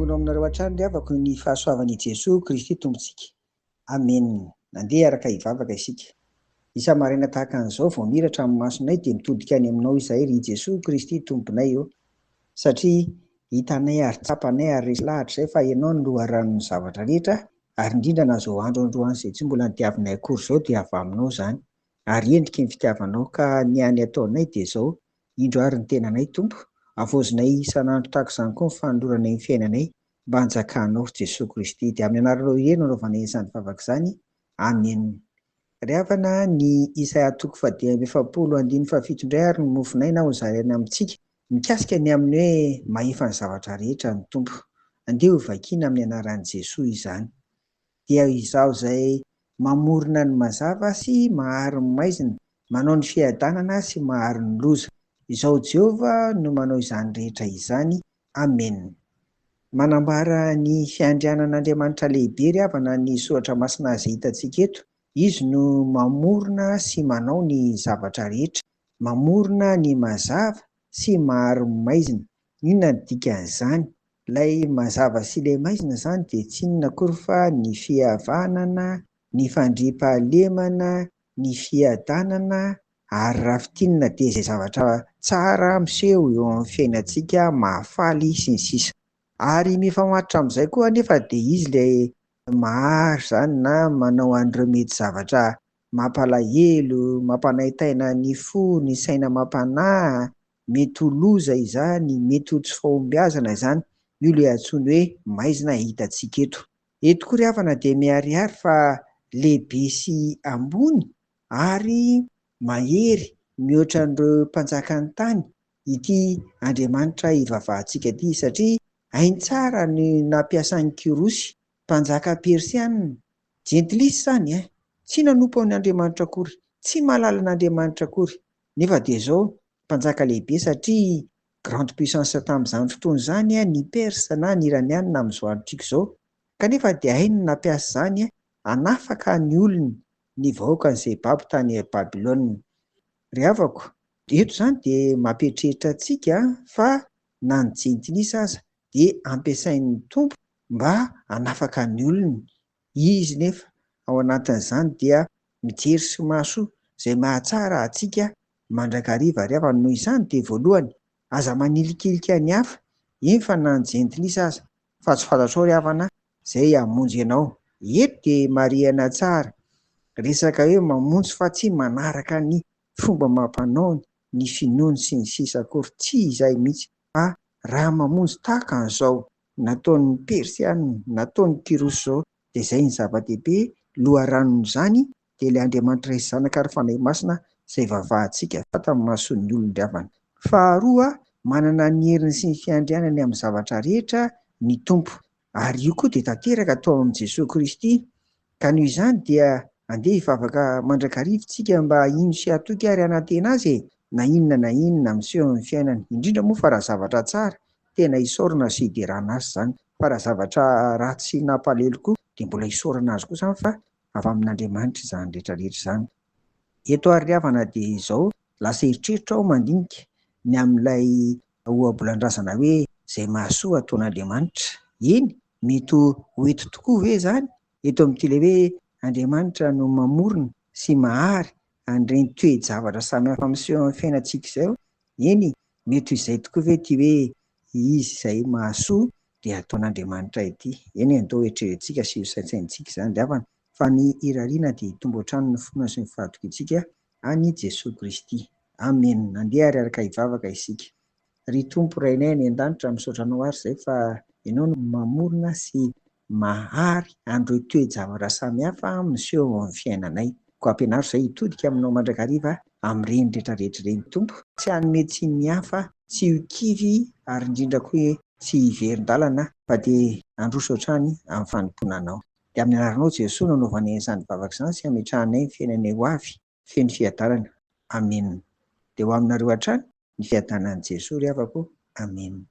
Ampitombona aminareo hatrany ry havako ny fahasoavan' i Jesoa Kristy Tompontsika. Amen. Andeha hiaraka hivavaka isika. Isa-maraina tahaka an'izao vao miratra amin'ny masonay dia mitodika any aminao izahay ry Jesoa Kristy Tomponay ô. Satria hitanay ary tsapanay ary resy lahatra izay fa Ianao no loharanon'ny zavatra rehetra ary indrindra na izao andro androany izay tsy mbola nodiavinay akory izao dia avy aminao izany ary endriky ny fitiavanao ka ny hany ataonay dia izao Indro ary ny tenanay, Tompo, havaozinay isan'andro tahaka izany koa ny fanoloranay ny fiainanay mba hanjakanao, ry Jesoa Kristy. Dia amin'ny anaranao irery no anaovanay izany vavaka izany. Amena. Ry havana, ny Isaia toko fahadimy amby efapolo andininy fahafito indray ary no mofon'aina hozaraina amintsika mikasika ny amin'ny hoe mahefa ny zavatra rehetra ny Tompo. Andeha hovakiana amin'ny anaran'i Jesoa izany. Dia Izaho izay mamorona ny mazava sy mahary ny maizina, manao ny fiadanana sy mahary ny loza. Izaho Jehovah no manao izany rehetra izany. Amena. Manambara ny fiandrianan'Andriamanitra lehibe ry havana ny soratra masina izay hitantsika eto. Izy no mamorona sy manao ny zavatra rehetra. Mamorona ny mazava sy mahary ny maizina. Inona no dikan'izany? Ilay mazava sy ilay maizina izany dia tsy inona akory fa ny fihavanana, ny fandriampahalemana, ny fiadanana ary raha fintinina dia izay zavatra tsara miseho eo amin'ny fiainantsika, mahafaly sy ny sisa. Ary mifamatotra amin'izay koa anefa dia izy ilay mahary izany na manao an'ireo mety zavatra mampalahelo, mampanaintaina ny fo, ny saina mampanahy, mety ho loza izany, mety ho tsy fahombiazana izany, io ilay antsoiny hoe maizina hitantsika eto. Eto koa ry havana dia miharihary fa lehibe sy ambony ary mahery mihoatra an'ireo mpanjakan'ny tany ity Andriamanitra ivavahantsika ity satria hainy tsara ny nampiasan'i Kyrosy, mpanjaka persiana, jentilisa izany eh! tsy nanompo an'Andriamanitra akory, tsy mahalala an'Andriamanitra akory, nefa dia izao mpanjaka lehibe satria grande puissance tamin'izany fotoana izany ny Perse na ny Iraniana amin'izao androntsika izao, kanefa dia hainy ny nampiasa izany hanafaka ny olony, ny vahoakany izay babo tany Babylona. Ry havako, eto izany dia mampieritreritra antsika fa na ny jentilisa aza dia ampiasain'ny Tompo mba hanafaka ny olony, Izy nefa ao anatin'izany dia mijery sy mahasoa izay mahatsara antsika mandrakariva ry havana. Noho izany dia voalohany, aza manilikilika ny hafa, eny fa na ny jentilisa aza, fa tsy fantatrao ry havana izay hamonjy anao. Eto dia marihana tsara, resaka hoe mamonjy fa tsy manaraka ny fomba amam-panaony, ny finoany sy ny sisa akory, tsy izay mihitsy fa raha mamonjy tahaka an'izao nataon'ny Persiana, nataon'i Kyrosy izao dia izay ny zava-dehibe, loharanon'izany dia ilay Andriamanitra Ray sy Zanaka ary Fanahy Masina izay vavahantsika tamin'ny mason'ny olon-dravana. Faharoa, manana ny heriny sy ny fiandrianany amin'ny zavatra rehetra ny Tompo. Ary io koa dia tanteraka tao amin'i Jesoa Kristy. Ka noho izany dia andeha hivavaka mandrakariva isika mba hino sy hatoky ary hanantena Azy e! Na inona na inona miseho amin'ny fiainana, indrindra moa fa raha zavatra tsara, tena isaorana sy hiderana Azy izany. Fa raha zavatra ratsy sy nampalahelo koa dia mbola isaorana Azy koa izany fa avy amin'Andriamanitra izany rehetra rehetra izany. Eto ary ry havana dia izao, lasa eritreritra aho mandinika ny amin'ilay ohabolan-drazana hoe izay mahasoa ataon'Andriamanitra. Eny, mety ho eto tokoa ve izany? Eto amin'ity ilay hoe Andriamanitra no mamorona sy mahary an'ireny toe-javatra samihafa miseho amin'ny fiainantsika izay. Eny, mety ho izay tokoa ve ity hoe izy izay mahasoa dia ataon'Andriamanitra ity? Eny, andao eritreretintsika sy hosaintsainintsika izany ry havana, fa ny irariana dia hitombo hatrany ny finoana sy ny fahatokiantsika an'i Jesoa Kristy. Amena. Andeha ary araka hivavaka isika. Ry Tompo Rainay any an-danitra, misaotra Anao ary izay fa Ianao no mamorona sy mahary an'ireo toe-javatra samihafa miseho eo amin'ny fiainanay. Koa ampianaro izay hitodika Aminao mandrakariva amin'ireny rehetra rehetra ireny Tompo. Tsy hanome tsiny ny hafa, tsy ho kivy ary indrindra koa hoe tsy hiverin-dalana fa dia handroso hatrany amin'ny fanompoana Anao. Dia amin'ny anaranao Jesoa no anaovanay an'izany vavaka izany sy ametrahanay ny fiainanay ho avy feno fiadanana. Amena. Dia ho aminareo hatrany ny fiadanan'i Jesoa ry havako. Amena.